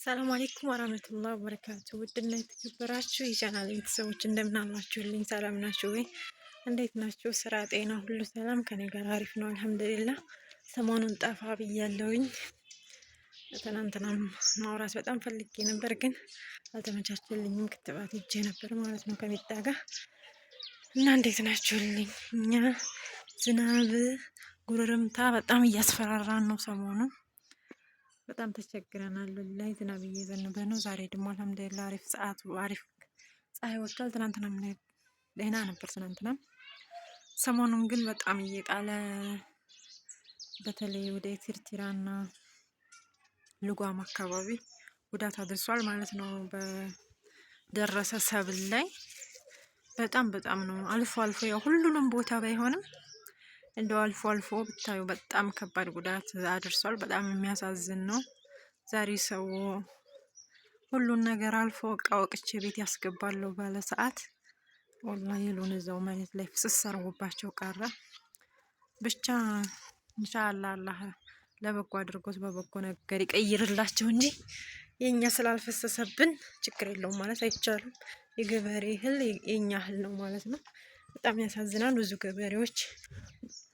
ሰላም አለይኩም ወራህመቱላሂ ወበረካቱ። ውድና የተከበራችሁ የቻናል ቤተሰቦች እንደምን አላችሁልኝ? ሰላም ናችሁ ወይ? እንዴት ናችሁ? ስራ፣ ጤና ሁሉ ሰላም ከኔ ጋር አሪፍ ነው አልሐምዱሊላህ። ሰሞኑን ጠፋ ብያለሁኝ። ትናንትና ማውራት በጣም ፈልጌ ነበር፣ ግን አልተመቻቸልኝም። ክትባት ሄጄ ነበር ማለት ነው ከሚጣ ጋር እና እንዴት ናችሁልኝ? እኛ ዝናብ ጉርምታ በጣም እያስፈራራን ነው ሰሞኑን በጣም ተቸግረናል። ላይ ዝናብ እየዘነበ ነው። ዛሬ ደግሞ አልሐምዱሊላህ አሪፍ ሰዓቱ አሪፍ ፀሐይ ወጥቷል። ትናንትና ደህና ነበር ትናንትና። ሰሞኑን ግን በጣም እየጣለ በተለይ ወደ ኤርትራና ልጓም አካባቢ ጉዳት አድርሷል ማለት ነው። በደረሰ ሰብል ላይ በጣም በጣም ነው። አልፎ አልፎ ያው ሁሉንም ቦታ ባይሆንም እንደው አልፎ አልፎ ብታዩ በጣም ከባድ ጉዳት አድርሷል። በጣም የሚያሳዝን ነው። ዛሬ ሰው ሁሉን ነገር አልፎ እቃ ወቅቼ ቤት ያስገባለሁ ባለ ሰዓት ወላሂ ይሉን እዛው መሬት ላይ ፍስስ አርጎባቸው ቀረ። ብቻ ኢንሻአላህ አላህ ለበጎ አድርጎት በበጎ ነገር ይቀይርላቸው እንጂ የእኛ ስላልፈሰሰብን ችግር የለውም ማለት አይቻልም። የገበሬ እህል የእኛ እህል ነው ማለት ነው። በጣም ያሳዝናል። ብዙ ገበሬዎች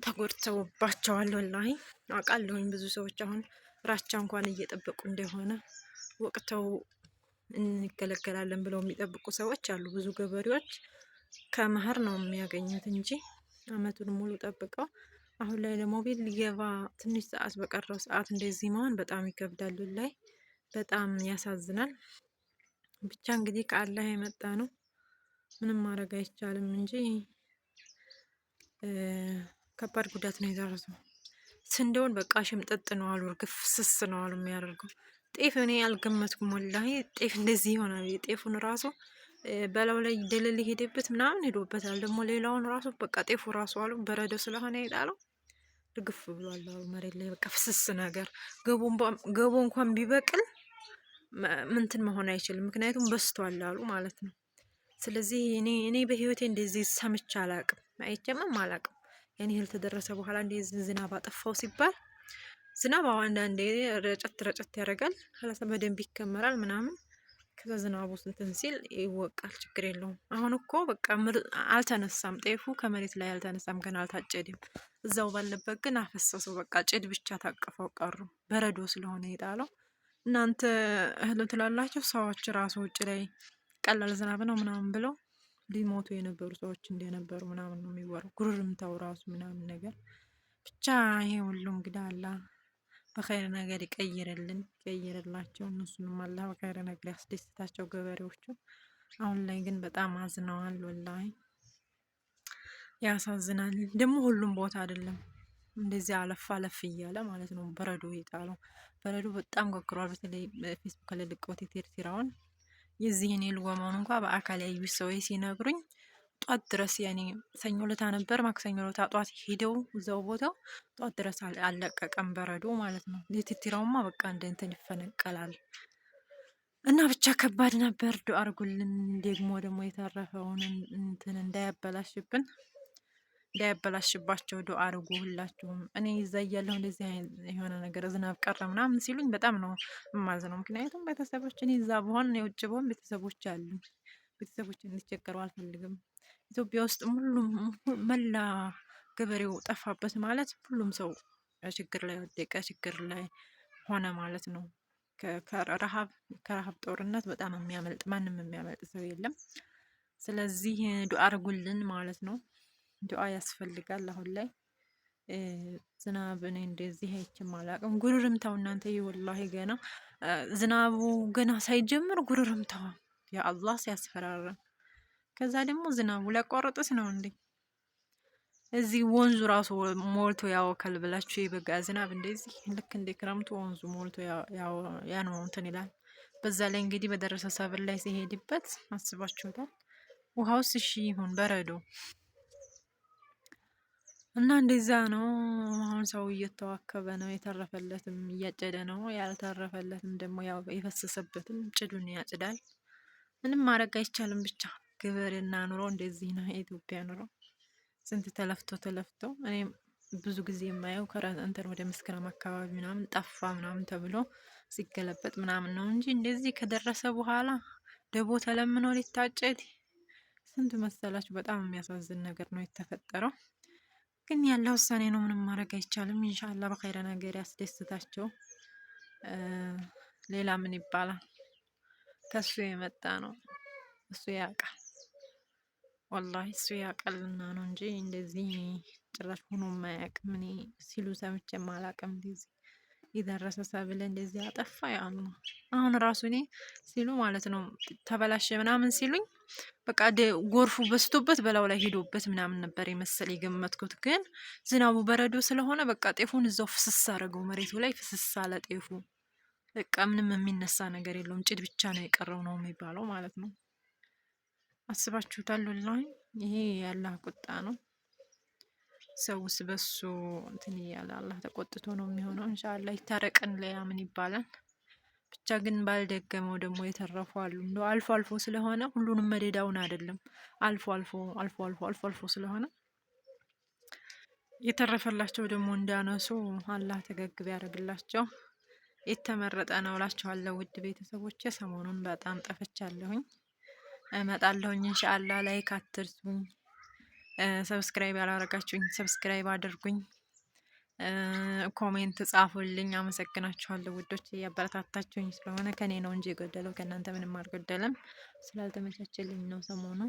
ተጎድተውባቸዋል። ወላሂ አውቃለሁኝ። ብዙ ሰዎች አሁን ራቻ እንኳን እየጠበቁ እንደሆነ ወቅተው እንገለገላለን ብለው የሚጠብቁ ሰዎች አሉ። ብዙ ገበሬዎች ከመኸር ነው የሚያገኙት እንጂ አመቱን ሙሉ ጠብቀው አሁን ላይ ደግሞ ቤት ሊገባ ትንሽ ሰዓት በቀረው ሰዓት እንደዚህ መሆን በጣም ይከብዳሉ። ላይ በጣም ያሳዝናል። ብቻ እንግዲህ ከአላህ የመጣ ነው። ምንም ማድረግ አይቻልም እንጂ ከባድ ጉዳት ነው የደረሰው። ስንዴውን በቃ ሽምጥጥ ነው አሉ፣ እርግፍ ስስ ነው አሉ የሚያደርገው። ጤፍ እኔ አልገመትኩም ወላሂ ጤፍ እንደዚህ ይሆናል። ጤፉን ራሱ በላው ላይ ደለል ሄደበት ምናምን ሄዶበታል። ደግሞ ሌላውን ራሱ በቃ ጤፉ ራሱ አሉ በረዶ ስለሆነ የጣለው እርግፍ ብሏል አሉ መሬት ላይ በቃ ፍስስ ነገር። ገቦ እንኳን ቢበቅል ምንትን መሆን አይችልም፣ ምክንያቱም በስቷል አሉ ማለት ነው። ስለዚህ እኔ በህይወቴ እንደዚህ ሰምቼ አላቅም፣ አይቼምም አላቅም። ያን ያህል ተደረሰ በኋላ እንደዚህ ዝናብ አጠፋው ሲባል ዝናብ አዎ አንዳንዴ ረጨት ረጨት ያደርጋል። ከዛ በደንብ ይከመራል ምናምን። ከዛ ዝናቡ እንትን ሲል ይወቃል፣ ችግር የለውም። አሁን እኮ በቃ አልተነሳም፣ ጤፉ ከመሬት ላይ አልተነሳም፣ ገና አልታጨድም። እዛው ባለበት ግን አፈሰሰው። በቃ ጭድ ብቻ ታቅፈው ቀሩ፣ በረዶ ስለሆነ የጣለው። እናንተ እህል ትላላችሁ፣ ሰዎች ራሱ ውጭ ላይ ቀላል ዝናብ ነው ምናምን ብለው ሊሞቱ የነበሩ ሰዎች እንደነበሩ ምናምን ነው የሚወራው። ጉርምታው ራሱ ምናምን ነገር ብቻ ይሄ ሁሉ እንግዲህ አላህ በኸይር ነገር ይቀይርልን ይቀይርላቸው። እነሱንም አላህ በኸይር ነገር ያስደስታቸው ገበሬዎቹ። አሁን ላይ ግን በጣም አዝነዋል። ወላሂ ያሳዝናል። ደግሞ ሁሉም ቦታ አይደለም እንደዚህ አለፍ አለፍ እያለ ማለት ነው በረዶ የጣለው። በረዶ በጣም ጋግሯል። በተለይ ፌስቡክ ላይ ለቀውት የቴርቲራውን የዚህን የልጓማውን እንኳ በአካል ያዩ ሰዎች ሲነግሩኝ ጧት ድረስ ያኔ ሰኞ ለታ ነበር ማክሰኞ ለታ ጧት ሄደው እዛው ቦታው ጧት ድረስ አልለቀቀም በረዶ ማለት ነው። የቲቲራውማ በቃ እንደ እንትን ይፈነቀላል እና ብቻ ከባድ ነበር። ዱአ አድርጉልን ደግሞ ደግሞ የተረፈውን እንትን እንዳያበላሽብን እንዳያበላሽባቸው ዱአ አድርጉ ሁላችሁም። እኔ እዛ እያለሁ እንደዚህ የሆነ ነገር ዝናብ ቀረ ምናምን ሲሉኝ በጣም ነው የማዝነው። ምክንያቱም ቤተሰቦች እኔ እዛ ብሆን የውጭ ብሆን ቤተሰቦች አሉ። ቤተሰቦች እንዲቸገሩ አልፈልግም። ኢትዮጵያ ውስጥ ሁሉም መላ ገበሬው ጠፋበት ማለት ሁሉም ሰው ችግር ላይ ወደቀ፣ ችግር ላይ ሆነ ማለት ነው። ከረሃብ ከረሃብ ጦርነት በጣም የሚያመልጥ ማንም የሚያመልጥ ሰው የለም። ስለዚህ ዱአ አድርጉልን ማለት ነው። ዱአ ያስፈልጋል አሁን ላይ ዝናብ እኔ እንደዚህ አይቼም አላውቅም። ጉርምታው እናንተ ወላሂ ገና ዝናቡ ገና ሳይጀምር ጉርምታው ያ አላህ ሲያስፈራራ፣ ከዛ ደግሞ ዝናቡ ሊያቋርጥስ ነው እንዴ? እዚህ ወንዙ ራሱ ሞልቶ ያወካል ብላችሁ የበጋ ዝናብ እንደዚህ ልክ እንደ ክረምቱ ወንዙ ሞልቶ ያ ነው እንትን ይላል። በዛ ላይ እንግዲህ በደረሰ ሰብል ላይ ሲሄድበት አስባችሁታል። ውሃውስ እሺ ይሁን በረዶ እና እንደዛ ነው። አሁን ሰው እየተዋከበ ነው። የተረፈለትም እያጨደ ነው። ያልተረፈለትም ደግሞ ያው የፈሰሰበትም ጭዱን ያጭዳል። ምንም ማድረግ አይቻልም። ብቻ ግብርና ኑሮ እንደዚህ ነው። የኢትዮጵያ ኑሮ ስንት ተለፍቶ ተለፍቶ እኔም ብዙ ጊዜ የማየው እንትን ወደ መስከረም አካባቢ ምናምን ጠፋ ምናምን ተብሎ ሲገለበጥ ምናምን ነው እንጂ እንደዚህ ከደረሰ በኋላ ደቦ ተለምኖ ሊታጨድ ስንት መሰላችሁ። በጣም የሚያሳዝን ነገር ነው የተፈጠረው። ግን ያለ ውሳኔ ነው፣ ምንም ማድረግ አይቻልም። ኢንሻአላህ በኸይረ ነገር ያስደስታቸው። ሌላ ምን ይባላል? ከሱ የመጣ ነው፣ እሱ ያውቃል። ወላሂ እሱ ያውቃልና ነው እንጂ እንደዚህ ጭራሽ ሆኖ የማያውቅም። እኔ ሲሉ ሰምቼም አላውቅም። እንደዚህ የደረሰ ሰብል እንደዚህ አጠፋ ያሉ አሁን ራሱ እኔ ሲሉ ማለት ነው ተበላሸ ምናምን ሲሉኝ በቃ ጎርፉ በዝቶበት በላው ላይ ሄዶበት ምናምን ነበር የመሰል የገመትኩት። ግን ዝናቡ በረዶ ስለሆነ በቃ ጤፉን እዛው ፍስስ አደረገው፣ መሬቱ ላይ ፍስስ አለ ጤፉ። በቃ ምንም የሚነሳ ነገር የለውም፣ ጭድ ብቻ ነው የቀረው ነው የሚባለው ማለት ነው። አስባችሁታል? ወላሂ ይሄ የአላህ ቁጣ ነው። ሰውስ በሱ እንትን እያለ አላህ ተቆጥቶ ነው የሚሆነው። ኢንሻአላህ ይታረቅን። ሌላ ምን ይባላል? ብቻ ግን ባልደገመው ደግሞ የተረፉ አሉ። እንደው አልፎ አልፎ ስለሆነ ሁሉንም መደዳውን አይደለም፣ አልፎ አልፎ አልፎ አልፎ አልፎ አልፎ ስለሆነ የተረፈላቸው ደግሞ እንዳነሱ አላህ ተገግብ ያደርግላቸው። የተመረጠ ነው እላችኋለሁ። ውድ ቤተሰቦቼ ሰሞኑን በጣም ጠፍቻለሁኝ። እመጣለሁኝ ኢንሻአላህ። like አትርሱኝ። subscribe ያላረጋችሁኝ subscribe አድርጉኝ። comment ጻፉልኝ። አመሰግናችኋለሁ ውዶች፣ እያበረታታችሁኝ ስለሆነ ከኔ ነው እንጂ የጎደለው ከእናንተ ምንም አልጎደለም። ስላልተመቻቸልኝ ነው ሰሞኑ።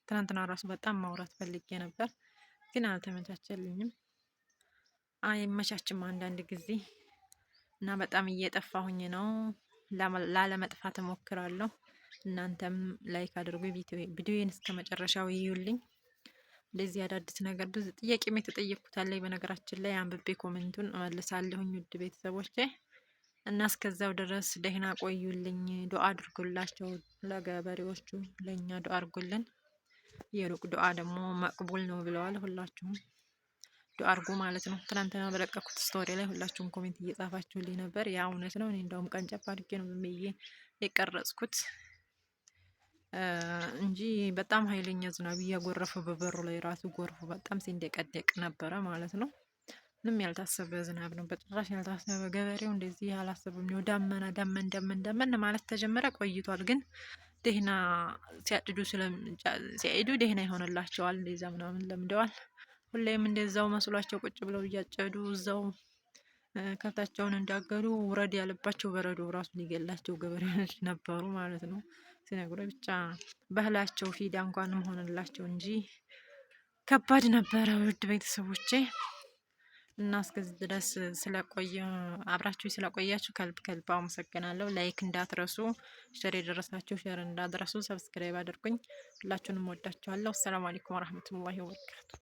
ትናንትና ራሱ በጣም ማውራት ፈልጌ ነበር፣ ግን አልተመቻቸልኝም። አይመቻችም አንዳንድ ጊዜ እና በጣም እየጠፋሁኝ ነው። ላለመጥፋት እሞክራለሁ። እናንተም like አድርጉ፣ ቪዲዮዬን እስከ መጨረሻው ይዩልኝ። እንደዚህ አዳዲስ ነገር ብዙ ጥያቄም የተጠየቅኩት አለኝ። በነገራችን ላይ አንብቤ comment ኡን እመልሳለሁኝ ውድ ቤተሰቦቼ እና እስከዛው ድረስ ደህና ቆዩልኝ። ዱአ አድርጉላቸው ለገበሬዎቹ፣ ለእኛ ዱአ አድርጉልን። የሩቅ ዱአ ደግሞ መቅቡል ነው ብለዋል። ሁላችሁም ዱአ አድርጉ ማለት ነው። ትናንትና በለቀኩት story ላይ ሁላችሁም comment እየጻፋችሁልኝ ነበር። ያ እውነት ነው። እኔ እንደውም ቀንጨብ አድርጌ ነው ዝም ብዬ የቀረጽኩት እንጂ በጣም ኃይለኛ ዝናብ እያጎረፈ በበሩ ላይ ራሱ ጎርፉ በጣም ሲንደቀደቅ ነበረ ማለት ነው። ምንም ያልታሰበ ዝናብ ነው፣ በጭራሽ ያልታሰበ። ገበሬው እንደዚህ አላሰበም ነው። ዳመና ዳመን ዳመን ዳመን ማለት ተጀመረ ቆይቷል። ግን ደህና ሲያጭዱ ሲያጭዱ ደህና ይሆንላቸዋል። እንደዛ ምናምን ለምደዋል። ሁሌም እንደዛው መስሏቸው ቁጭ ብለው እያጨዱ እዛው ከብታቸውን እንዳገዱ ውረድ ያለባቸው በረዶ ራሱ ሊገላቸው ገበሬዎች ነበሩ ማለት ነው። ሲነግሩ ብቻ ባህላቸው ፊዳ እንኳንም ሆነላቸው እንጂ ከባድ ነበረ። ውድ ቤተሰቦቼ እና እስከዚህ ድረስ ስለቆየ አብራችሁ ስለቆያችሁ ከልብ ከልብ አመሰግናለሁ። like እንዳትረሱ፣ share የደረሳችሁ share እንዳትረሱ፣ subscribe አድርጉኝ። ሁላችሁንም ወዳችኋለሁ። አሰላሙ አለይኩም ወረህመቱላሂ ወበረካቱ።